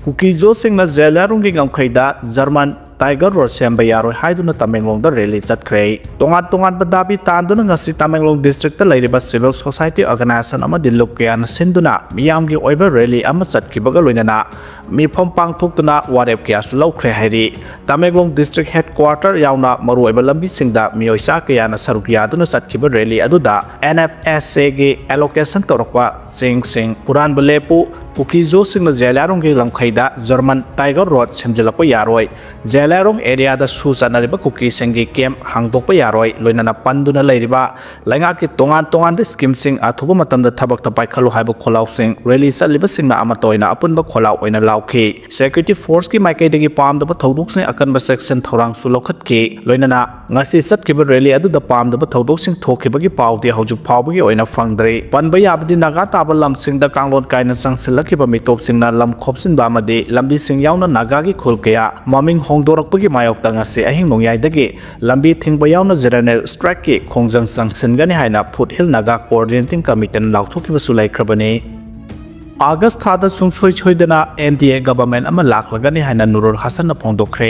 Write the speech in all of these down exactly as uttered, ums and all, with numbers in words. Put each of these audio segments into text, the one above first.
ꯀꯨꯀꯤꯖꯣꯁꯤꯡꯅ ꯖꯦꯂꯤꯌꯥꯡꯔꯣꯡꯒꯤ ꯉꯝꯈꯩꯗ German tiger road ꯁꯦꯝꯕ ꯌꯥꯔꯣꯏ ꯍꯥꯏꯗꯨꯅ ꯇꯃꯦꯡꯂꯣꯡꯗ ꯔꯦꯂꯤ ꯆꯠꯈ꯭ꯔꯦ꯫ ꯇꯣꯉꯥꯟ ꯇꯣꯉꯥꯟꯕ ꯗꯥꯕꯤ ꯇꯥꯟꯗꯨꯅ ꯉꯁꯤ ꯇꯃꯦꯡꯂꯣꯡ ꯗꯤꯁꯇ꯭ꯔꯤꯛꯇ ꯂꯩꯔꯤꯕ ꯁꯤꯚꯤꯜ ꯁꯣꯁꯥꯏꯇꯤ ꯑꯣꯔꯒꯅꯥꯏꯖꯦꯁꯟ ꯑꯃꯗꯤ ꯂꯨꯞ ꯀꯌꯥꯅ ꯁꯤꯟꯗꯨꯅ ꯃꯤꯌꯥꯝꯒꯤ ꯑꯣꯏꯕ ꯔꯦꯂꯤ ꯑꯃ ꯆꯠꯈꯤꯕꯒ ꯂꯣꯏꯅꯅ ꯃꯤꯐꯝ ꯄꯥꯡꯊꯣꯛꯇꯨꯅ ꯋꯥꯔꯦꯞ ꯀꯌꯥꯁꯨ ꯂꯧꯈ꯭ꯔꯦ ꯍꯥꯏꯔꯤ꯫ ꯇꯃꯦꯡꯂꯣꯡ ꯗꯤꯁꯇ꯭ꯔꯤꯛ ꯍꯦꯗꯀ꯭ꯋꯥꯔꯇꯔ ꯌꯥꯎꯅ ꯃꯔꯨꯑꯣꯏꯕ ꯂꯝꯕꯤꯁꯤꯡꯗ ꯃꯤꯑꯣꯏ ꯆꯥ ꯀꯌꯥꯅ ꯁꯔꯨꯛ ꯌꯥꯗꯨꯅ ꯆꯠꯈꯤꯕ ꯔꯦꯂꯤ ꯑꯗꯨꯗ ꯑꯦꯟ ꯑꯦꯐ ꯑꯦꯁ ꯑꯦꯒꯤ ꯑꯦꯂꯣꯀꯦꯁꯟ ꯇꯧꯔꯛꯄ ꯆꯦꯡꯁꯤꯡ ꯍꯨꯔꯥꯟꯕ ꯂꯦꯞꯄꯨ, ꯀꯨꯀꯤꯖꯣꯁꯤꯡꯅ ꯖꯦꯂꯤꯌꯥꯡꯔꯣꯡꯒꯤ ꯂꯝꯈꯩꯗ ꯖꯔꯃꯟ ꯇꯥꯏꯒꯔ ꯔꯣꯗ ꯁꯦꯝꯖꯤꯜꯂꯛꯄ ꯌꯥꯔꯣꯏ, ꯖꯦꯂꯤꯌꯥꯡꯔꯣꯡ ꯑꯦꯔꯤꯌꯥꯗ ꯁꯨ ꯆꯠꯅꯔꯤꯕ ꯀꯨꯀꯤꯁꯤꯡꯒꯤ ꯀꯦꯝꯞ ꯍꯥꯡꯗꯣꯛꯄ ꯌꯥꯔꯣꯏ, ꯂꯣꯏꯅꯅ ꯄꯟꯗꯨꯅ ꯂꯩꯔꯤꯕ ꯂꯩꯉꯥꯛꯀꯤ ꯇꯣꯉꯥꯟ ꯇꯣꯉꯥꯟꯕ ꯁ꯭ꯀꯤꯝꯁꯤꯡ ꯑꯊꯨꯕ ꯃꯇꯝꯗ ꯊꯕꯛꯇ ꯄꯥꯏꯈꯠꯂꯨ ꯍꯥꯏꯕ ꯈꯣꯜꯂꯥꯎꯁꯤꯡ ꯔꯦꯂꯤ ꯆꯠꯂꯤꯕꯁꯤꯡꯅ ꯑꯃꯠꯇ ꯑꯣꯏꯅ ꯑꯄꯨꯟꯕ ꯈꯣꯜꯂꯥꯎ ꯑꯣꯏꯅ ꯂꯥꯎꯈꯤ꯫ ꯁꯦꯀ꯭ꯌꯨꯔꯤꯇꯤ ꯐꯣꯔꯁꯀꯤ ꯃꯥꯏꯀꯩꯗꯒꯤ ꯄꯥꯝꯗꯕ ꯊꯧꯗꯣꯛꯁꯤꯡ ꯑꯀꯟꯕ ꯆꯦꯛꯁꯤꯟ ꯊꯧꯔꯥꯡꯁꯨ ꯂꯧꯈꯠꯈꯤ꯫ ꯂꯣꯏꯅꯅ ꯉꯁꯤ ꯆꯠꯈꯤꯕ ꯔꯦꯂꯤ ꯑꯗꯨꯗ ꯄꯥꯝꯗꯕ ꯊꯧꯗꯣꯛꯁꯤꯡ ꯊꯣꯛꯈꯤꯕꯒꯤ ꯄꯥꯎꯗꯤ ꯍꯧꯖꯤꯛ ꯐꯥꯎꯕꯒꯤ ꯑꯣꯏꯅ ꯐꯪꯗ꯭ꯔꯤ꯫ ꯄꯟꯕ ꯌꯥꯕꯗꯤ ꯅꯥꯒꯥ ꯇꯥꯕ ꯂꯝꯁꯤꯡꯗ ꯀꯥꯡꯂꯣꯟ ꯀꯥꯏꯅ ꯆꯪꯁꯤꯜꯂꯛꯈꯤꯕ ꯃꯤꯇꯣꯞꯁꯤꯡꯅ ꯂꯝ ꯈꯣꯞꯆꯤꯟꯕ ꯑꯃꯗꯤ ꯂꯝꯕꯤꯁꯤꯡ ꯌꯥꯎꯅ ꯅꯥꯒꯥꯒꯤ ꯈꯨꯜ ꯀꯌꯥ ꯃꯃꯤꯡ ꯍꯣꯡꯗꯣꯔꯛꯄꯒꯤ ꯃꯥꯌꯣꯛꯇ ꯉꯁꯤ ꯑꯍꯤꯡ ꯅꯣꯡꯌꯥꯏꯗꯒꯤ ꯂꯝꯕꯤ ꯊꯤꯡꯕ ꯌꯥꯎꯅ ꯖꯦꯅꯔꯦꯜ ꯁ꯭ꯇ꯭ꯔꯥꯏꯛꯀꯤ ꯈꯣꯡꯖꯪ ꯆꯪꯁꯤꯟꯒꯅꯤ ꯍꯥꯏꯅ ꯐꯨꯠ ꯍꯤꯜ ꯅꯥꯒꯥ ꯀꯣꯑꯣꯔꯗꯤꯅꯦꯇꯤꯡ ꯀꯃꯤꯇꯤꯅ ꯂꯥꯎꯊꯣꯛꯈꯤꯕꯁꯨ ꯂꯩꯈ꯭ꯔꯕꯅꯤ꯫ ꯑꯥꯒꯁ ꯊꯥꯗ ꯁꯨꯡꯁꯣꯏ ꯁꯣꯏꯗꯅ ꯑꯦꯟ ꯗꯤ ꯑꯦ ꯒꯚꯔꯟꯃꯦꯟꯠ ꯑꯃ ꯂꯥꯛꯂꯒꯅꯤ ꯍꯥꯏꯅ ꯅꯨꯔꯨꯜ ꯍꯁꯟꯅ ꯐꯣꯡꯗꯣꯛꯈ꯭ꯔꯦ꯫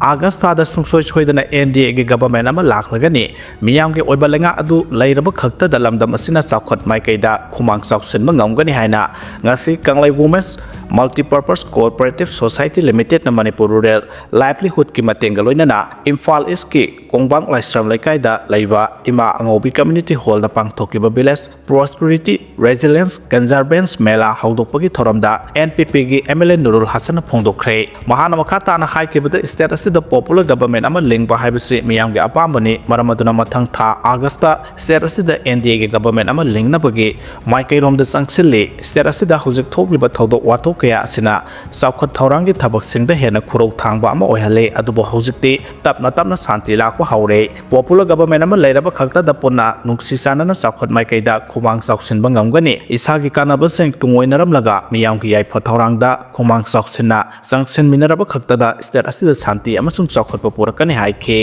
ꯑꯥꯒꯁ ꯊꯥꯗ ꯁꯨꯡꯁꯣꯏ ꯁꯣꯏꯗꯅ ꯑꯦꯟ ꯗꯤ ꯑꯦꯒꯤ ꯒꯚꯔꯟꯃꯦꯟꯠ ꯑꯃ ꯂꯥꯛꯂꯒꯅꯤ꯫ ꯃꯤꯌꯥꯝꯒꯤ ꯑꯣꯏꯕ ꯂꯩꯉꯥꯛ ꯑꯗꯨ ꯂꯩꯔꯕ ꯈꯛꯇꯗ ꯂꯝꯗꯝ ꯑꯁꯤꯅ ꯆꯥꯎꯈꯠ ꯃꯥꯏꯀꯩꯗ ꯈꯨꯃꯥꯡ ꯆꯥꯎꯁꯤꯟꯕ ꯉꯝꯒꯅꯤ ꯍꯥꯏꯅ ꯉꯁꯤ Kanglei women's multipurpose cooperative society ꯂꯤꯃꯤꯇꯦꯗꯅ ꯃꯅꯤꯄꯨꯔ ꯔꯨꯔꯦꯜ ꯂꯥꯏꯚꯂꯤꯍꯨꯗꯀꯤ ꯃꯇꯦꯡꯒ ꯂꯣꯏꯅꯅ ꯏꯝꯐꯥꯜ ꯏꯁꯀꯤ ꯀꯣꯡꯕꯥꯡ ꯂꯥꯏꯁ꯭ꯔꯝ ꯂꯩꯀꯥꯏꯗ ꯂꯩꯕ ꯏꯃꯥ ꯑꯉꯧꯕꯤ ꯀꯝꯃ꯭ꯌꯨꯅꯤꯇꯤ ꯍꯣꯜꯗ ꯄꯥꯡꯊꯣꯛꯈꯤꯕ ꯚꯤꯂꯦꯖ ꯄ꯭ꯔꯣꯁꯄꯦꯔꯤꯇꯤ ꯔꯦꯁꯤꯂꯤꯌꯦꯟꯁ ꯀꯟꯖꯔꯕꯦꯟꯁ ꯃꯦꯂꯥ ꯍꯧꯗꯣꯛꯄꯒꯤ ꯊꯧꯔꯝꯗ ꯑꯦꯟ ꯄꯤ ꯄꯤꯒꯤ ꯑꯦꯝ ꯑꯦꯜ ꯑꯦ ꯅꯨꯔꯨꯜ ꯍꯁꯟꯅ ꯐꯣꯡꯗꯣꯛꯈ꯭ꯔꯦ꯫ ꯃꯍꯥꯛꯅ ꯃꯈꯥ ꯇꯥꯅ ꯍꯥꯏꯈꯤꯕꯗ, ꯁ꯭ꯇꯦꯠ ꯑꯁꯤꯗ ꯄꯣꯄꯨꯂꯔ ꯒꯚꯔꯟꯃꯦꯟꯠ ꯑꯃ ꯂꯤꯡꯕ ꯍꯥꯏꯕꯁꯤ ꯃꯤꯌꯥꯝꯒꯤ ꯑꯄꯥꯝꯕꯅꯤ, ꯃꯔꯝ ꯑꯗꯨꯅ ꯃꯊꯪ ꯊꯥ ꯑꯥꯒꯁꯇ ꯁ꯭ꯇꯦꯠ ꯑꯁꯤꯗ ꯑꯦꯟ ꯗꯤ ꯑꯦꯒꯤ ꯒꯚꯔꯟꯃꯦꯟꯠ ꯑꯃ ꯂꯤꯡꯅꯕꯒꯤ ꯃꯥꯏꯀꯩꯔꯣꯝꯗ ꯆꯪꯁꯤꯜꯂꯤ꯫ ꯁ꯭ꯇꯦꯠ ꯑꯁꯤꯗ ꯍꯧꯖꯤꯛ ꯊꯣꯛꯂꯤꯕ ꯊꯧꯗꯣꯛ ꯋꯥꯊꯣꯛ ꯀꯌꯥ ꯑꯁꯤꯅ ꯆꯥꯎꯈꯠ ꯊꯧꯔꯥꯡꯒꯤ ꯊꯕꯛꯁꯤꯡꯗ ꯍꯦꯟꯅ ꯈꯨꯔꯧ ꯊꯥꯡꯕ ꯑꯃ ꯑꯣꯏꯍꯜꯂꯦ, ꯑꯗꯨꯕꯨ ꯍꯧꯖꯤꯛꯇꯤ ꯇꯞꯅ ꯇꯞꯅ ꯁꯥꯟꯇꯤ ꯂꯥꯛꯄ ꯍꯧꯔꯦ꯫ ꯄꯣꯄꯨꯂꯔ ꯒꯚꯔꯟꯃꯦꯟꯠ ꯑꯃ ꯂꯩꯔꯕ ꯈꯛꯇꯗ ꯄꯨꯟꯅ ꯅꯨꯡꯁꯤ ꯆꯥꯟꯅꯅ ꯆꯥꯎꯈꯠ ꯃꯥꯏꯀꯩꯗ ꯈꯨꯃꯥꯡ ꯆꯥꯎꯁꯤꯟꯕ ꯉꯝꯒꯅꯤ꯫ ꯏꯁꯥꯒꯤ ꯀꯥꯟꯅꯕꯁꯤꯡ ꯇꯨꯡꯑꯣꯏꯅꯔꯝꯂꯒ ꯃꯤꯌꯥꯝꯒꯤ ꯌꯥꯏꯐ ꯊꯧꯔꯥꯡꯗ ꯈꯨꯃꯥꯡ ꯆꯥꯎꯁꯤꯟꯅ ꯆꯪꯁꯤꯟꯃꯤꯟꯅꯔꯕ ꯈꯛꯇꯗ ꯁ꯭ꯇꯦꯠ ꯑꯁꯤꯗ ꯁꯥꯟꯇꯤ ꯑꯃꯁꯨꯡ ꯆꯥꯎꯈꯠꯄ ꯄꯨꯔꯛꯀꯅꯤ ꯍꯥꯏꯈꯤ꯫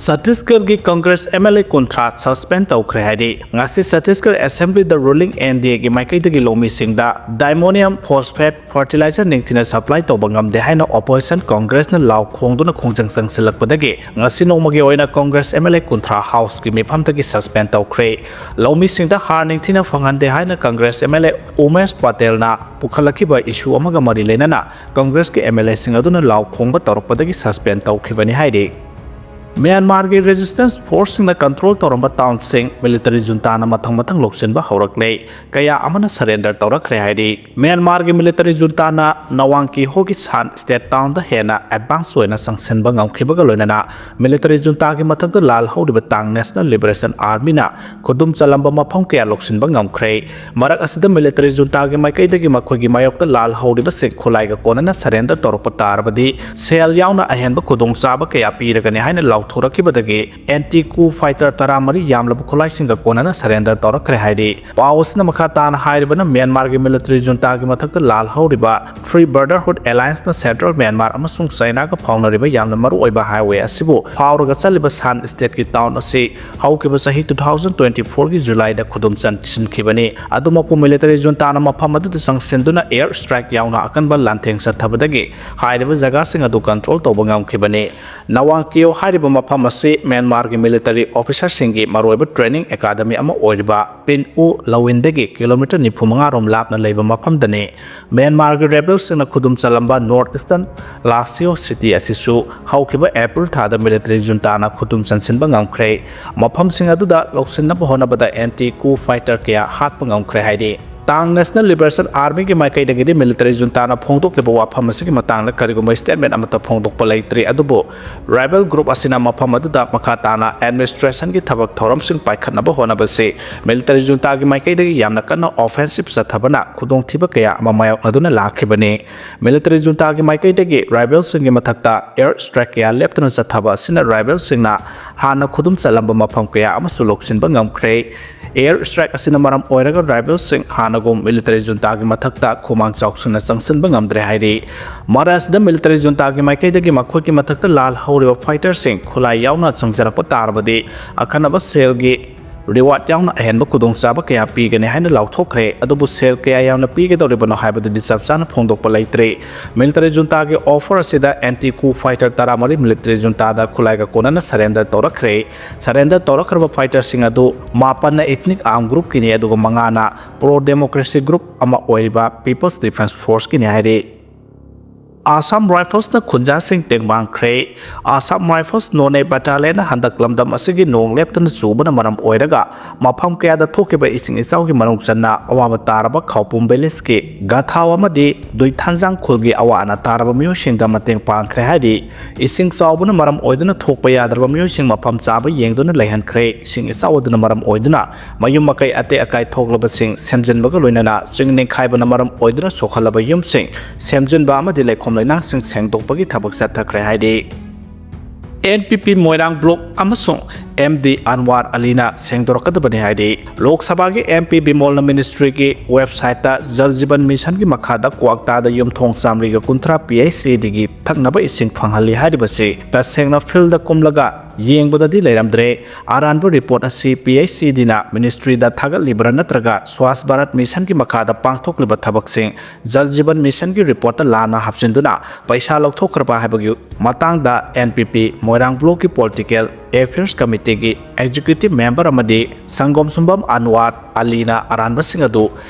ꯁꯠꯇꯤꯁꯒꯔꯒꯤ ꯀꯪꯒ꯭ꯔꯦꯁ M L A ꯀꯨꯟꯊ꯭ꯔꯥ suspend ꯇꯧꯈ꯭ꯔꯦ ꯍꯥꯏꯔꯤ꯫ ꯉꯁꯤ ꯁꯠꯇꯤꯁꯒꯔ ꯑꯦꯁꯦꯝꯕ꯭ꯂꯤꯗ ruling N D Aꯒꯤ ꯃꯥꯏꯀꯩꯗꯒꯤ ꯂꯧꯃꯤꯁꯤꯡꯗ diammonium phosphate fertilizer ꯅꯤꯡꯊꯤꯅ supply ꯇꯧꯕ ꯉꯝꯗꯦ ꯍꯥꯏꯅ opposition ꯀꯪꯒ꯭ꯔꯦꯁꯅ ꯂꯥꯎ ꯈꯣꯡꯗꯨꯅ ꯈꯣꯡꯖꯪ ꯆꯪꯁꯤꯜꯂꯛꯄꯗꯒꯤ ꯉꯁꯤ ꯅꯣꯡꯃꯒꯤ ꯑꯣꯏꯅ ꯀꯪꯒ꯭ꯔꯦꯁ M L A ꯀꯨꯟꯊ꯭ꯔꯥ Houseꯀꯤ ꯃꯤꯐꯝꯗꯒꯤ suspend ꯇꯧꯈ꯭ꯔꯦ꯫ ꯂꯧꯃꯤꯁꯤꯡꯗ ꯍꯥꯔ ꯅꯤꯡꯊꯤꯅ ꯐꯪꯍꯟꯗꯦ ꯍꯥꯏꯅ Congress M L A Umesh ꯄꯇꯦꯜꯅ ꯄꯨꯈꯠꯂꯛꯈꯤꯕ issue ꯑꯃꯒ ꯃꯔꯤ ꯂꯩꯅꯅ ꯀꯪꯒ꯭ꯔꯦꯁꯀꯤ M L Aꯁꯤꯡ ꯑꯗꯨꯅ ꯂꯥꯎ ꯈꯣꯡꯕ ꯇꯧꯔꯛꯄꯗꯒꯤ suspend ꯇꯧꯈꯤꯕꯅꯤ ꯍꯥꯏꯔꯤ꯫ ꯃ꯭ꯌꯥꯟꯃꯥꯔꯒꯤ resistance forceꯁꯤꯡꯅ control ꯇꯧꯔꯝꯕ townꯁꯤꯡ military juntaꯅ ꯃꯊꯪ ꯃꯊꯪ ꯂꯧꯁꯤꯟꯕ ꯍꯧꯔꯛꯂꯦ꯫ ꯀꯌꯥ ꯑꯃꯅ surrender ꯇꯧꯔꯛꯈ꯭ꯔꯦ ꯍꯥꯏꯔꯤ꯫ ꯃ꯭ꯌꯥꯟꯃꯥꯔꯒꯤ military juntaꯅ ꯅꯋꯥꯡ ꯀꯤꯍꯣꯒꯤ ꯁꯥꯟ state townꯗ ꯍꯦꯟꯅ advance ꯑꯣꯏꯅ ꯆꯪꯁꯤꯟꯕ ꯉꯝꯈꯤꯕꯒ ꯂꯣꯏꯅꯅ military juntaꯒꯤ ꯃꯊꯛꯇ ꯂꯥꯜꯍꯧꯔꯤꯕ Taung National Liberation Armyꯅ ꯈꯨꯗꯨꯝ ꯆꯜꯂꯝꯕ ꯃꯐꯝ ꯀꯌꯥ ꯂꯧꯁꯤꯟꯕ ꯉꯝꯈ꯭ꯔꯦ꯫ ꯃꯔꯛ ꯑꯁꯤꯗ military juntaꯒꯤ ꯃꯥꯏꯀꯩꯗꯒꯤ ꯃꯈꯣꯏꯒꯤ ꯃꯥꯌꯣꯛꯇ ꯂꯥꯜꯍꯧꯔꯤꯕꯁꯤꯡ ꯈꯨꯠꯂꯥꯏꯒ ꯀꯣꯟꯅꯅ surrender ꯇꯧꯔꯛꯄ ꯇꯥꯔꯕꯗꯤ ꯁꯦꯜ ꯌꯥꯎꯅ ꯑꯍꯦꯟꯕ ꯈꯨꯗꯣꯡꯆꯥꯕ ꯀꯌꯥ ꯄꯤꯔꯒꯅꯤ ꯍꯥꯏꯅ ꯂꯥꯎꯊꯣꯔꯛꯈꯤꯕꯗꯒꯤ anti coup fighter ꯇꯔꯥꯃꯔꯤ ꯌꯥꯝꯂꯕ ꯈꯨꯠꯂꯥꯏꯁꯤꯡꯒ ꯀꯣꯟꯅꯅ surrender ꯇꯧꯔꯛꯈ꯭ꯔꯦ ꯍꯥꯏꯔꯤ꯫ ꯄꯥꯎ ꯑꯁꯤꯅ ꯃꯈꯥ ꯇꯥꯅ ꯍꯥꯏꯔꯤꯕꯅ ꯃ꯭ꯌꯥꯟꯃꯥꯔꯒꯤ military juntaꯒꯤ ꯃꯊꯛꯇ ꯂꯥꯜꯍꯧꯔꯤꯕ Three Brotherhood Allianceꯅ central ꯃ꯭ꯌꯥꯟꯃꯥꯔ ꯑꯃꯁꯨꯡ ꯆꯥꯏꯅꯥꯒ ꯐꯥꯎꯅꯔꯤꯕ ꯌꯥꯝꯅ ꯃꯔꯨꯑꯣꯏꯕ highway ꯑꯁꯤꯕꯨ ꯐꯥꯎꯔꯒ ꯆꯠꯂꯤꯕ ꯁꯥꯟ stateꯀꯤ town ꯑꯁꯤ ꯍꯧꯈꯤꯕ ꯆꯍꯤ two thousand twenty fourꯒꯤ Julyꯗ ꯈꯨꯗꯨꯝ ꯆꯟꯁꯤꯟꯈꯤꯕꯅꯤ꯫ ꯑꯗꯨꯃꯛꯄꯨ military juntaꯅ ꯃꯐꯝ ꯑꯗꯨꯗ ꯆꯪꯁꯤꯟꯗꯨꯅ air strike ꯌꯥꯎꯅ ꯑꯀꯟꯕ ꯂꯥꯟꯊꯦꯡ ꯆꯠꯊꯕꯗꯒꯤ ꯍꯥꯏꯔꯤꯕ ꯖꯒꯥꯁꯤꯡ ꯑꯗꯨ control ꯇꯧꯕ ꯉꯝꯈꯤꯕꯅꯤ꯫ ꯅꯋꯥꯡ ꯀꯤꯌꯣ ꯍꯥꯏꯔꯤꯕ ꯃꯐꯝ ꯑꯁꯤ ꯃ꯭ꯌꯥꯟꯃꯥꯔꯒꯤ military officerꯁꯤꯡꯒꯤ ꯃꯔꯨꯑꯣꯏꯕ training academy ꯑꯃ ꯑꯣꯏꯔꯤꯕ ꯄꯤꯟ ꯎ ꯂꯋꯤꯟꯗꯒꯤ kilometre ꯅꯤꯐꯨ ꯃꯉꯥ ꯔꯣꯝ ꯂꯥꯞꯅ ꯂꯩꯕ ꯃꯐꯝꯗꯅꯤ꯫ ꯃ꯭ꯌꯥꯟꯃꯥꯔꯒꯤ rebelꯁꯤꯡꯅ ꯈꯨꯗꯨꯝ ꯆꯜꯂꯝꯕ North Eastern Lasio city ꯑꯁꯤꯁꯨ ꯍꯧꯈꯤꯕ April ꯊꯥꯗ military juntaꯅ ꯈꯨꯗꯨꯝ ꯆꯟꯁꯤꯟꯕ ꯉꯝꯈ꯭ꯔꯦ꯫ ꯃꯐꯝꯁꯤꯡ ꯑꯗꯨꯗ ꯂꯧꯁꯤꯟꯅꯕ ꯍꯣꯠꯅꯕꯗ anti coup fighter ꯀꯌꯥ ꯍꯥꯠꯄ ꯉꯝꯈ꯭ꯔꯦ ꯍꯥꯏꯔꯤ꯫ Taung National Liberation Armyꯒꯤ ꯃꯥꯏꯀꯩꯗꯒꯤꯗꯤ military juntaꯅ ꯐꯣꯡꯗꯣꯛꯂꯤꯕ ꯋꯥꯐꯝ ꯑꯁꯤꯒꯤ ꯃꯇꯥꯡꯗ ꯀꯔꯤꯒꯨꯝꯕ statement ꯑꯃꯠꯇ ꯐꯣꯡꯗꯣꯛꯄ ꯂꯩꯇ꯭ꯔꯤ꯫ ꯑꯗꯨꯕꯨ rebel group ꯑꯁꯤꯅ ꯃꯐꯝ ꯑꯗꯨꯗ ꯃꯈꯥ ꯇꯥꯅ administrationꯒꯤ ꯊꯕꯛ ꯊꯧꯔꯝꯁꯤꯡ ꯄꯥꯏꯈꯠꯅꯕ ꯍꯣꯠꯅꯕꯁꯤ military juntaꯒꯤ ꯃꯥꯏꯀꯩꯗꯒꯤ ꯌꯥꯝꯅ ꯀꯟꯅ offensive ꯆꯠꯊꯕꯅ ꯈꯨꯗꯣꯡꯊꯤꯕ ꯀꯌꯥ ꯑꯃ ꯃꯥꯌꯣꯛꯅꯗꯨꯅ ꯂꯥꯛꯈꯤꯕꯅꯤ꯫ Military juntaꯒꯤ ꯃꯥꯏꯀꯩꯗꯒꯤ rebelꯁꯤꯡꯒꯤ ꯃꯊꯛꯇ air strike ꯀꯌꯥ ꯂꯦꯞꯇꯅ ꯆꯠꯊꯕ ꯑꯁꯤꯅ rebelꯁꯤꯡꯅ ꯍꯥꯟꯅ ꯈꯨꯗꯨꯝ ꯆꯜꯂꯝꯕ ꯃꯐꯝ ꯀꯌꯥ ꯑꯃꯁꯨ ꯂꯧꯁꯤꯟꯕ ꯉꯝꯈ꯭ꯔꯦ꯫ Air strike ꯑꯁꯤꯅ ꯃꯔꯝ ꯑꯣꯏꯔꯒ rebelꯁꯤꯡ ꯍꯥꯟꯅ ꯑꯒꯨꯝ ꯃꯤꯂꯤꯇꯔꯤ ꯖꯨꯟꯇꯥꯒꯤ ꯃꯊꯛꯇ ꯈꯨꯃꯥꯡ ꯆꯥꯎꯁꯤꯟꯅ ꯆꯪꯁꯤꯟꯕ ꯉꯝꯗ꯭ꯔꯦ ꯍꯥꯏꯔꯤ꯫ ꯃꯔꯥꯏ ꯑꯁꯤꯗ ꯃꯤꯂꯤꯇꯔꯤ ꯖꯨꯟꯇꯥꯒꯤ ꯃꯥꯏꯀꯩꯗꯒꯤ ꯃꯈꯣꯏꯒꯤ ꯃꯊꯛꯇ ꯂꯥꯜ ꯍꯧꯔꯤꯕ ꯐꯥꯏꯇꯔꯁꯤꯡ ꯈꯨꯠꯂꯥꯏ ꯌꯥꯎꯅ ꯆꯪꯁꯤꯜꯂꯛꯄ ꯇꯥꯔꯕꯗꯤ ꯑꯈꯟꯅꯕ ꯁꯦꯜꯒꯤ ꯔꯤꯋꯥꯔꯗ ꯌꯥꯎꯅ ꯑꯍꯦꯟꯕ ꯈꯨꯗꯣꯡꯆꯥꯕ ꯀꯌꯥ ꯄꯤꯒꯅꯤ ꯍꯥꯏꯅ ꯂꯥꯎꯊꯣꯛꯈ꯭ꯔꯦ꯫ ꯑꯗꯨꯕꯨ ꯁꯦꯜ ꯀꯌꯥ ꯌꯥꯝꯅ ꯄꯤꯒꯗꯧꯔꯤꯕꯅꯣ ꯍꯥꯏꯕꯗꯨꯗꯤ ꯆꯞ ꯆꯥꯅ ꯐꯣꯡꯗꯣꯛꯄ ꯂꯩꯇ꯭ꯔꯤ꯫ ꯃꯤꯂꯤꯇꯔꯤ ꯖꯨꯟꯇꯥꯒꯤ ꯑꯣꯐꯔ ꯑꯁꯤꯗ ꯑꯦꯟꯇꯤ ꯀꯨ ꯐꯥꯏꯇꯔ ꯇꯔꯥꯃꯔꯤ ꯃꯤꯂꯤꯇꯔꯤ ꯖꯨꯟꯇꯥꯗ ꯈꯨꯠꯂꯥꯏꯒ ꯀꯣꯟꯅꯅ ꯁꯔꯦꯟꯗꯔ ꯇꯧꯔꯛꯈ꯭ꯔꯦ꯫ ꯁꯔꯦꯟꯗꯔ ꯇꯧꯔꯛꯈ꯭ꯔꯕ ꯐꯥꯏꯇꯔꯁꯤꯡ ꯑꯗꯨ ꯃꯥꯄꯟꯅ ꯏꯊꯅꯤꯛ ꯑꯥꯔꯝ ꯒ꯭ꯔꯨꯞꯀꯤꯅꯤ, ꯑꯗꯨꯒ ꯃꯉꯥꯅ ꯄ꯭ꯔꯣ ꯗꯦꯃꯣꯀ꯭ꯔꯦꯁꯤ ꯒ꯭ꯔꯨꯞ ꯑꯃ ꯑꯣꯏꯔꯤꯕ ꯄꯤꯄꯜꯁ ꯗꯤꯐꯦꯟꯁ ꯐꯣꯔꯁꯀꯤꯅꯤ ꯍꯥꯏꯔꯤ꯫ ꯑꯁꯥꯝ ꯔꯥꯏꯐꯜꯁꯅ ꯈꯨꯟꯖꯥꯁꯤꯡ ꯇꯦꯡꯕꯥꯡꯈ꯭ꯔꯦ꯫ ꯑꯁꯥꯝ ꯔꯥꯏꯐꯜꯁ ꯅꯣꯅꯦ ꯕꯠꯇꯥꯂꯤꯌꯟꯅ ꯍꯟꯗꯛ ꯂꯝꯗꯝ ꯑꯁꯤꯒꯤ ꯅꯣꯡ ꯂꯦꯞꯇꯅ ꯆꯨꯕꯅ ꯃꯔꯝ ꯑꯣꯏꯔꯒ ꯃꯐꯝ ꯀꯌꯥꯗ ꯊꯣꯛꯈꯤꯕ ꯏꯁꯤꯡ ꯏꯆꯥꯎꯒꯤ ꯃꯅꯨꯡ ꯆꯟꯅ ꯑꯋꯥꯕ ꯇꯥꯔꯕ ꯈꯥꯎꯄꯨꯝ ꯚꯤꯂꯦꯖꯀꯤ ꯒꯊꯥꯎ ꯑꯃꯗꯤ ꯗꯨꯏꯊꯥꯟꯖꯥꯡ ꯈꯨꯜꯒꯤ ꯑꯋꯥ ꯑꯅꯥ ꯇꯥꯔꯕ ꯃꯤꯑꯣꯏꯁꯤꯡꯗ ꯃꯇꯦꯡ ꯄꯥꯡꯈ꯭ꯔꯦ ꯍꯥꯏꯔꯤ꯫ ꯏꯁꯤꯡ ꯆꯥꯎꯕꯅ ꯃꯔꯝ ꯑꯣꯏꯗꯨꯅ ꯊꯣꯛꯄ ꯌꯥꯗ꯭ꯔꯕ ꯃꯤꯑꯣꯏꯁꯤꯡ ꯃꯐꯝ ꯆꯥꯕ ꯌꯦꯡꯗꯨꯅ ꯂꯩꯍꯟꯈ꯭ꯔꯦ꯫ ꯏꯁꯤꯡ ꯏꯆꯥꯎ ꯑꯗꯨꯅ ꯃꯔꯝ ꯑꯣꯏꯗꯨꯅ ꯃꯌꯨꯝ ꯃꯀꯩ ꯑꯇꯦꯛ ꯑꯀꯥꯏ ꯊꯣꯛꯂꯕꯁꯤꯡ ꯁꯦꯝꯖꯤꯟꯕꯒ ꯂꯣꯏꯅꯅ ꯆꯤꯡ ꯅꯤꯡꯈꯥꯏꯕꯅ ꯃꯔꯝ ꯑꯣꯏꯗꯨꯅ ꯁꯣꯛꯍꯜꯂꯕ ꯌꯨꯝꯁꯤꯡ ꯁꯦꯝꯖꯤꯟꯕ ꯑꯃꯗꯤ ꯂꯩꯈꯣꯝ ꯂꯩꯅꯥꯡꯁꯤꯡ ꯁꯦꯡꯗꯣꯛꯄꯒꯤ ꯊꯕꯛ ꯆꯠꯊꯈ꯭ꯔꯦ ꯍꯥꯏꯔꯤ꯫ ꯑꯦꯟ ꯄꯤ ꯄꯤ ꯃꯣꯏꯔꯥꯡ ꯕ꯭ꯂꯣꯛ ꯑꯃꯁꯨꯡ ꯑꯦꯝ ꯗꯤ ꯑꯟꯋꯥꯔ ꯑꯂꯤꯅ ꯁꯦꯡꯗꯣꯔꯛꯀꯗꯕꯅꯤ ꯍꯥꯏꯔꯤ꯫ ꯂꯣꯛ ꯁꯚꯥꯒꯤ ꯑꯦꯝ ꯄꯤ ꯕꯤꯃꯣꯜꯅ ꯃꯤꯅꯤꯁꯇ꯭ꯔꯤꯒꯤ ꯋꯦꯕꯁꯥꯏꯠꯇ ꯖꯜ ꯖꯤꯕꯟ ꯃꯤꯁꯟꯒꯤ ꯃꯈꯥꯗ ꯀ꯭ꯋꯥꯛꯇꯥꯗ ꯌꯨꯝꯊꯣꯡ ꯆꯥꯃꯔꯤꯒ ꯀꯨꯟꯊ꯭ꯔꯥ ꯄꯤ ꯑꯩꯆ ꯁꯤꯗꯒꯤ ꯊꯛꯅꯕ ꯏꯁꯤꯡ ꯐꯪꯍꯜꯂꯤ ꯍꯥꯏꯔꯤꯕꯁꯤ ꯇꯁꯦꯡꯅ ꯐꯤꯜꯗ ꯀꯨꯝꯂꯒ ꯌꯦꯡꯕꯗꯗꯤ ꯂꯩꯔꯝꯗ꯭ꯔꯦ꯫ ꯑꯔꯥꯟꯕ ꯔꯤꯄꯣꯔꯠ ꯑꯁꯤ ꯄꯤ ꯑꯩꯆ ꯁꯤꯗꯤꯅ ꯃꯤꯅꯤꯁꯇ꯭ꯔꯤꯗ ꯊꯥꯒꯠꯂꯤꯕ꯭ꯔꯥ ꯅꯠꯇ꯭ꯔꯒ ꯁ꯭ꯋꯥꯁ ꯚꯥꯔꯠ ꯃꯤꯁꯟꯒꯤ ꯃꯈꯥꯗ ꯄꯥꯡꯊꯣꯛꯂꯤꯕ ꯊꯕꯛꯁꯤꯡ ꯖꯜ ꯖꯤꯕꯟ ꯃꯤꯁꯟꯒꯤ ꯔꯤꯄꯣꯔꯠꯇ ꯂꯥꯟꯅ ꯍꯥꯞꯆꯤꯟꯗꯨꯅ ꯄꯩꯁꯥ ꯂꯧꯊꯣꯛꯈ꯭ꯔꯕ ꯍꯥꯏꯕꯒꯤ ꯃꯇꯥꯡꯗ ꯑꯦꯟ ꯄꯤ ꯄꯤ ꯃꯣꯏꯔꯥꯡ ꯕ꯭ꯂꯣꯛꯀꯤ ꯄꯣꯂꯤꯇꯤꯀꯦꯜ ꯑꯦꯐꯤꯌꯔꯁ ꯀꯃꯤꯇꯤꯒꯤ ꯑꯦꯛꯖꯤꯀ꯭ꯌꯨꯇꯤꯚ ꯃꯦꯝꯕꯔ ꯑꯃꯗꯤ ꯁꯪꯒꯣꯝ ꯁꯨꯝꯕꯝ ꯑꯟꯋꯥꯔ ꯑꯂꯤꯅ ꯑꯔꯥꯟꯕꯁꯤꯡ ꯑꯗꯨ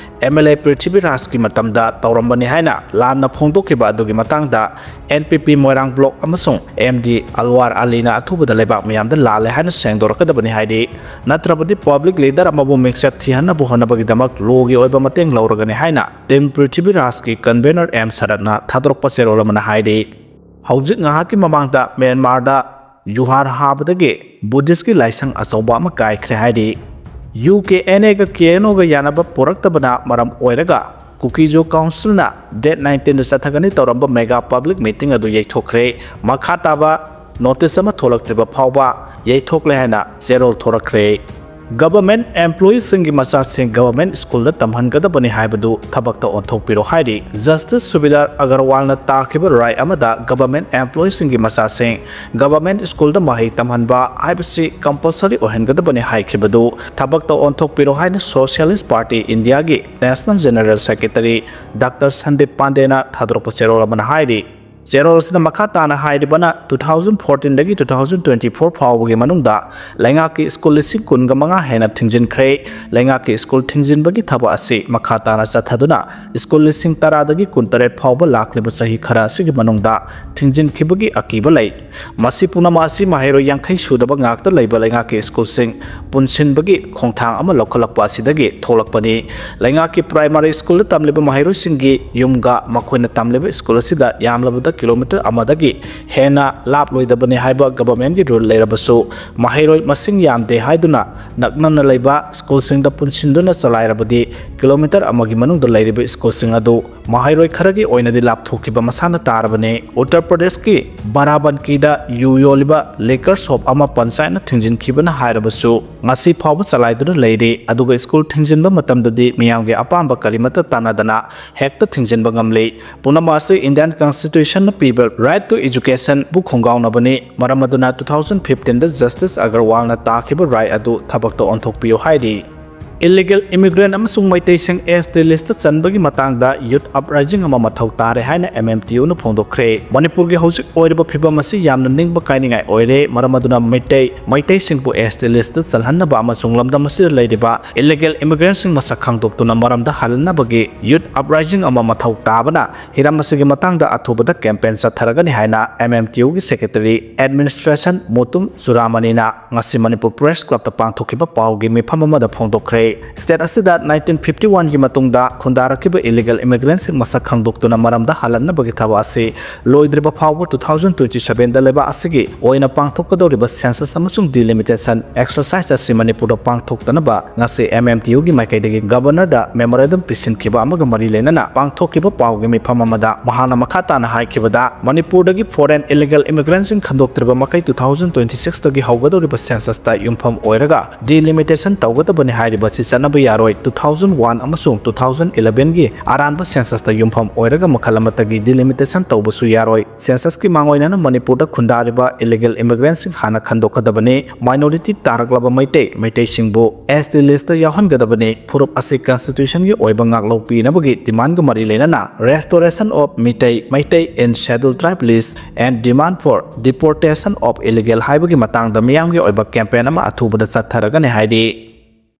ꯑꯦꯝ ꯑꯦꯜ ꯑꯦ ꯄ꯭ꯔꯤꯊꯤꯕꯤꯔꯥꯖꯀꯤ ꯃꯇꯝꯗ ꯇꯧꯔꯝꯕꯅꯤ ꯍꯥꯏꯅ ꯂꯥꯟꯅ ꯐꯣꯡꯗꯣꯛꯈꯤꯕ ꯑꯗꯨꯒꯤ ꯃꯇꯥꯡꯗ ꯑꯦꯟ ꯄꯤ ꯄꯤ ꯃꯣꯏꯔꯥꯡ ꯕ꯭ꯂꯣꯛ ꯑꯃꯁꯨꯡ ꯑꯦꯝ ꯗꯤ ꯑꯜꯋꯥꯔ ꯑꯂꯤꯅ ꯑꯊꯨꯕꯗ ꯂꯩꯕꯥꯛ ꯃꯤꯌꯥꯝꯗ ꯂꯥꯜꯂꯦ ꯍꯥꯏꯅ ꯁꯦꯡꯗꯣꯔꯛꯀꯗꯕꯅꯤ ꯍꯥꯏꯔꯤ꯫ ꯅꯠꯇ꯭ꯔꯕꯗꯤ ꯄꯕ꯭ꯂꯤꯛ ꯂꯤꯗꯔ ꯑꯃꯕꯨ ꯃꯤꯡꯆꯠ ꯊꯤꯍꯟꯅꯕ ꯍꯣꯠꯅꯕꯒꯤꯗꯃꯛ ꯂꯣꯒꯤ ꯑꯣꯏꯕ ꯃꯇꯦꯡ ꯂꯧꯔꯒꯅꯤ ꯍꯥꯏꯅ ꯇꯤꯝ ꯄ꯭ꯔꯤꯊꯤꯕꯤꯔꯥꯖꯀꯤ ꯀꯟꯚꯦꯅꯔ ꯑꯦꯝ ꯁꯔꯠꯅ ꯊꯥꯗꯣꯔꯛꯄ ꯆꯦꯔꯣꯜ ꯑꯃꯅ ꯍꯥꯏꯔꯤ꯫ ꯍꯧꯖꯤꯛ ꯉꯥꯏꯍꯥꯛꯀꯤ ꯃꯃꯥꯡꯗ ꯃ꯭ꯌꯥꯟꯃꯥꯔꯗ ꯖꯨꯍꯥꯔ ꯍꯥꯕꯗꯒꯤ ꯕꯨꯙꯤꯁꯀꯤ ꯂꯥꯏꯁꯪ ꯑꯆꯧꯕ ꯑꯃ ꯀꯥꯏꯈ꯭ꯔꯦ ꯍꯥꯏꯔꯤ꯫ ꯌꯨ ꯀꯦ ꯑꯦꯟ ꯑꯦꯒ ꯀꯦ ꯑꯦꯟ ꯑꯣꯒ ꯌꯥꯅꯕ ꯄꯨꯔꯛꯇꯕꯅ ꯃꯔꯝ ꯑꯣꯏꯔꯒ ꯀꯨꯀꯤꯖꯣ ꯀꯥꯎꯟꯁꯤꯜꯅ ꯗꯦꯠ ꯅꯥꯏꯟꯇꯤꯟꯗ ꯆꯠꯊꯒꯅꯤ ꯇꯧꯔꯝꯕ ꯃꯦꯒꯥ ꯄꯕ꯭ꯂꯤꯛ ꯃꯤꯇꯤꯡ ꯑꯗꯨ ꯌꯩꯊꯣꯛꯈ꯭ꯔꯦ꯫ ꯃꯈꯥ ꯇꯥꯕ ꯅꯣꯇꯤꯁ ꯑꯃ ꯊꯣꯛꯂꯛꯇ꯭ꯔꯤꯕ ꯐꯥꯎꯕ ꯌꯩꯊꯣꯛꯂꯦ ꯍꯥꯏꯅ ꯆꯦꯔꯣꯜ ꯊꯣꯔꯛꯈ꯭ꯔꯦ꯫ Government employeeꯁꯤꯡꯒꯤ ꯃꯆꯥꯁꯤꯡ government schoolꯗ ꯇꯝꯍꯟꯒꯗꯕꯅꯤ ꯍꯥꯏꯕꯗꯨ ꯊꯕꯛꯇ ꯑꯣꯟꯊꯣꯛꯄꯤꯔꯣ ꯍꯥꯏꯔꯤ꯫ Justice ꯁꯨꯕꯤꯗꯥꯔ ꯑꯒꯔꯋꯥꯜꯅ ꯇꯥꯈꯤꯕ ꯔꯥꯏ ꯑꯃꯗ government employeeꯁꯤꯡꯒꯤ ꯃꯆꯥꯁꯤꯡ government schoolꯗ ꯃꯍꯩ ꯇꯝꯍꯟꯕ ꯍꯥꯏꯕꯁꯤ compulsory ꯑꯣꯏꯍꯟꯒꯗꯕꯅꯤ ꯍꯥꯏꯈꯤꯕꯗꯨ ꯊꯕꯛꯇ ꯑꯣꯟꯊꯣꯛꯄꯤꯔꯣ ꯍꯥꯏꯅ Socialist Party Indiaꯒꯤ National General Secretary Doctor Sandeep ꯄꯥꯟꯗꯦꯅ ꯊꯥꯗꯣꯔꯛꯄ ꯆꯦꯔꯣꯜ ꯑꯃꯅ ꯍꯥꯏꯔꯤ꯫ ꯆꯦꯔꯣꯜ ꯑꯁꯤꯗ ꯃꯈꯥ ꯇꯥꯅ ꯍꯥꯏꯔꯤꯕꯅ, two thousand fourteen ꯗꯒꯤ two thousand twenty four ꯐꯥꯎꯕꯒꯤ ꯃꯅꯨꯡꯗ ꯂꯩꯉꯥꯛꯀꯤ school ꯂꯤꯁꯤꯡ ꯀꯨꯟꯒ ꯃꯉꯥ ꯍꯦꯟꯅ ꯊꯤꯡꯖꯤꯟꯈ꯭ꯔꯦ꯫ ꯂꯩꯉꯥꯛꯀꯤ school ꯊꯤꯡꯖꯤꯟꯕꯒꯤ ꯊꯕꯛ ꯑꯁꯤ ꯃꯈꯥ ꯇꯥꯅ ꯆꯠꯊꯗꯨꯅ school ꯂꯤꯁꯤꯡ ꯇꯔꯥꯗꯒꯤ ꯀꯨꯟꯇꯔꯦꯠ ꯐꯥꯎꯕ ꯂꯥꯛꯂꯤꯕ ꯆꯍꯤ ꯈꯔ ꯑꯁꯤꯒꯤ ꯃꯅꯨꯡꯗ ꯊꯤꯡꯖꯤꯟꯈꯤꯕꯒꯤ ꯑꯀꯤꯕ ꯂꯩ꯫ ꯃꯁꯤ ꯄꯨꯝꯅꯃꯛ ꯑꯁꯤ ꯃꯍꯩꯔꯣꯏ ꯌꯥꯡꯈꯩ ꯁꯨꯗꯕ ꯉꯥꯛꯇ ꯂꯩꯕ ꯂꯩꯉꯥꯛꯀꯤ schoolꯁꯤꯡ ꯄꯨꯟꯁꯤꯟꯕꯒꯤ ꯈꯣꯡꯊꯥꯡ ꯑꯃ ꯂꯧꯈꯠꯂꯛꯄ ꯑꯁꯤꯗꯒꯤ ꯊꯣꯛꯂꯛꯄꯅꯤ꯫ ꯂꯩꯉꯥꯛꯀꯤ primary schoolꯗ ꯇꯝꯂꯤꯕ ꯃꯍꯩꯔꯣꯏꯁꯤꯡꯒꯤ ꯌꯨꯝꯒ ꯃꯈꯣꯏꯅ ꯇꯝꯂꯤꯕ school ꯑꯁꯤꯗ ꯌꯥꯝꯂꯕꯗ kilometre ꯑꯃꯗꯒꯤ ꯍꯦꯟꯅ ꯂꯥꯞꯂꯣꯏꯗꯕꯅꯤ ꯍꯥꯏꯕ governmentꯀꯤ rule ꯂꯩꯔꯕꯁꯨ, ꯃꯍꯩꯔꯣꯏ ꯃꯁꯤꯡ ꯌꯥꯝꯗꯦ ꯍꯥꯏꯗꯨꯅ ꯅꯛꯅꯅ ꯂꯩꯕ schoolꯁꯤꯡꯗ ꯄꯨꯟꯁꯤꯟꯗꯨꯅ ꯆꯂꯥꯏꯔꯕꯗꯤ kilometre ꯑꯃꯒꯤ ꯃꯅꯨꯡꯗ ꯂꯩꯔꯤꯕ schoolꯁꯤꯡ ꯑꯗꯨ ꯃꯍꯩꯔꯣꯏ ꯈꯔꯒꯤ ꯑꯣꯏꯅꯗꯤ ꯂꯥꯞꯊꯣꯛꯈꯤꯕ ꯃꯁꯥꯅ ꯇꯥꯔꯕꯅꯤ꯫ ꯎꯠꯇꯔ ꯄ꯭ꯔꯗꯦꯁꯀꯤ ꯕꯥꯔꯥꯕꯟꯀꯤꯗ ꯌꯨ ꯌꯣꯜꯂꯤꯕ liquor shop ꯑꯃ ꯄꯟꯆꯥꯌꯠꯅ ꯊꯤꯡꯖꯤꯟꯈꯤꯕꯅ ꯍꯥꯏꯔꯕꯁꯨ, ꯉꯁꯤ ꯐꯥꯎꯕ ꯆꯂꯥꯏꯗꯨꯅ ꯂꯩꯔꯤ, ꯑꯗꯨꯒ school ꯊꯤꯡꯖꯤꯟꯕ ꯃꯇꯝꯗꯗꯤ ꯃꯤꯌꯥꯝꯒꯤ ꯑꯄꯥꯝꯕ ꯀꯔꯤꯃꯠꯇ ꯇꯥꯟꯅꯗꯅ ꯍꯦꯛꯇ ꯊꯤꯡꯖꯤꯟꯕ ꯉꯝꯂꯤ꯫ ꯄꯨꯝꯅꯃꯛ ꯑꯁꯤ Indian Constitutionꯅ ꯄꯤꯕ Right to Educationꯕꯨ ꯈꯣꯡꯒꯥꯎꯅꯕꯅꯤ꯫ ꯃꯔꯝ ꯑꯗꯨꯅ two thousand fifteenꯗ Justice ꯑꯒꯔꯋꯥꯜꯅ ꯇꯥꯈꯤꯕ ꯔꯥꯏ ꯑꯗꯨ ꯊꯕꯛꯇ ꯑꯣꯟꯊꯣꯛꯄꯤꯌꯨ ꯍꯥꯏꯔꯤ꯫ Illegal immigrant ꯑꯃꯁꯨꯡ ꯃꯩꯇꯩꯁꯤꯡ S T listꯇ ꯆꯟꯕꯒꯤ ꯃꯇꯥꯡꯗ youth uprising ꯑꯃ ꯃꯊꯧ ꯇꯥꯔꯦ ꯍꯥꯏꯅ M M T Uꯅ ꯐꯣꯡꯗꯣꯛꯈ꯭ꯔꯦ꯫ ꯃꯅꯤꯄꯨꯔꯒꯤ ꯍꯧꯖꯤꯛ ꯑꯣꯏꯔꯤꯕ ꯐꯤꯕꯝ ꯑꯁꯤ ꯌꯥꯝꯅ ꯅꯤꯡꯕ ꯀꯥꯏꯅꯤꯡꯉꯥꯏ ꯑꯣꯏꯔꯦ꯫ ꯃꯔꯝ ꯑꯗꯨꯅ ꯃꯩꯇꯩ, ꯃꯩꯇꯩꯁꯤꯡꯕꯨ S T listꯇ ꯆꯜꯍꯟꯅꯕ ꯑꯃꯁꯨꯡ ꯂꯝꯗꯝ ꯑꯁꯤꯗ ꯂꯩꯔꯤꯕ illegal immigrantꯁꯤꯡ ꯃꯁꯛ ꯈꯪꯗꯣꯛꯇꯨꯅ ꯃꯔꯝꯗ ꯍꯜꯍꯟꯅꯕꯒꯤ youth uprising ꯑꯃ ꯃꯊꯧ ꯇꯥꯕꯅ ꯍꯤꯔꯝ ꯑꯁꯤꯒꯤ ꯃꯇꯥꯡꯗ ꯑꯊꯨꯕꯗ campaign ꯆꯠꯊꯔꯒꯅꯤ ꯍꯥꯏꯅ M M T Uꯒꯤ Secretary Administration Mutum ꯆꯨꯔꯥꯃꯅꯤꯅ ꯉꯁꯤ ꯃꯅꯤꯄꯨꯔ Press Clubꯇ ꯄꯥꯡꯊꯣꯛꯈꯤꯕ ꯄꯥꯎꯒꯤ ꯃꯤꯐꯝ ꯑꯃꯗ ꯐꯣꯡꯗꯣꯛꯈ꯭ꯔꯦ꯫ State ꯑꯁꯤꯗ nineteen fifty one ꯒꯤ ꯃꯇꯨꯡꯗ ꯈꯨꯟꯗꯥꯔꯛꯈꯤꯕ illegal immigrant ꯁꯤꯡ ꯃꯁꯛ ꯈꯪꯗꯣꯛꯇꯨꯅ ꯃꯔꯝꯗ ꯍꯜꯍꯟꯅꯕꯒꯤ ꯊꯕꯛ ꯑꯁꯤ ꯂꯣꯏꯗ꯭ꯔꯤꯕ ꯐꯥꯎꯕ two thousand twenty seven ꯗ ꯂꯩꯕꯥꯛ ꯑꯁꯤꯒꯤ ꯑꯣꯏꯅ ꯄꯥꯡꯊꯣꯛꯀꯗꯧꯔꯤꯕ census ꯑꯃꯁꯨꯡ delimitation exercise ꯑꯁꯤ ꯃꯅꯤꯄꯨꯔꯗ ꯄꯥꯡꯊꯣꯛꯇꯅꯕ ꯉꯁꯤ M M T U ꯒꯤ ꯃꯥꯏꯀꯩꯗꯒꯤ Governor ꯗ memorandum ꯄꯤꯁꯤꯟꯈꯤꯕ ꯑꯃꯒ ꯃꯔꯤ ꯂꯩꯅꯅ ꯄꯥꯡꯊꯣꯛꯈꯤꯕ ꯄꯥꯎꯒꯤ ꯃꯤꯐꯝ ꯑꯃꯗ ꯃꯍꯥꯛꯅ ꯃꯈꯥ ꯇꯥꯅ ꯍꯥꯏꯈꯤꯕꯗ, ꯃꯅꯤꯄꯨꯔꯗꯒꯤ foreign illegal immigrant ꯁꯤꯡ ꯈꯟꯗꯣꯛꯇ꯭ꯔꯤꯕ ꯃꯈꯩ two thousand twenty six ꯇꯒꯤ ꯍꯧꯒꯗꯧꯔꯤꯕ census ꯇ ꯌꯨꯝꯐꯝ ꯑꯣꯏꯔꯒ delimitation ꯇꯧꯒꯗꯕꯅꯤ ꯍꯥꯏꯔꯤꯕ ꯑꯁꯤ ꯆꯠꯅꯕ ꯌꯥꯔꯣꯏ꯫ Two thousand one ꯑꯃꯁꯨꯡ two thousand eleven ꯒꯤ ꯑꯔꯥꯟꯕ census ꯇ ꯌꯨꯝꯐꯝ ꯑꯣꯏꯔꯒ ꯃꯈꯜ ꯑꯃꯠꯇꯒꯤ delimitation ꯇꯧꯕꯁꯨ ꯌꯥꯔꯣꯏ꯫ Census ꯀꯤ ꯃꯥꯡꯑꯣꯏꯅꯅ ꯃꯅꯤꯄꯨꯔꯗ ꯈꯨꯟꯗꯥꯔꯤꯕ illegal immigrant ꯁꯤꯡ ꯍꯥꯟꯅ ꯈꯟꯗꯣꯛꯀꯗꯕꯅꯤ꯫ Minority ꯇꯥꯔꯛꯂꯕ Meitei, ꯃꯩꯇꯩꯁꯤꯡꯕꯨ S T list ꯇ ꯌꯥꯎꯍꯟꯒꯗꯕꯅꯤ꯫ ꯐꯨꯔꯨꯞ ꯑꯁꯤ constitution ꯒꯤ ꯑꯣꯏꯕ ꯉꯥꯛꯂꯧ ꯄꯤꯅꯕꯒꯤ demand ꯒ ꯃꯔꯤ ꯂꯩꯅꯅ Restoration of Meitei, Meitei in Scheduled Tribe List and Demand for Deportation of Illegal ꯍꯥꯏꯕꯒꯤ ꯃꯇꯥꯡꯗ ꯃꯤꯌꯥꯝꯒꯤ ꯑꯣꯏꯕ campaign ꯑꯃ ꯑꯊꯨꯕꯗ ꯆꯠꯊꯔꯒꯅꯤ ꯍꯥꯏꯔꯤ꯫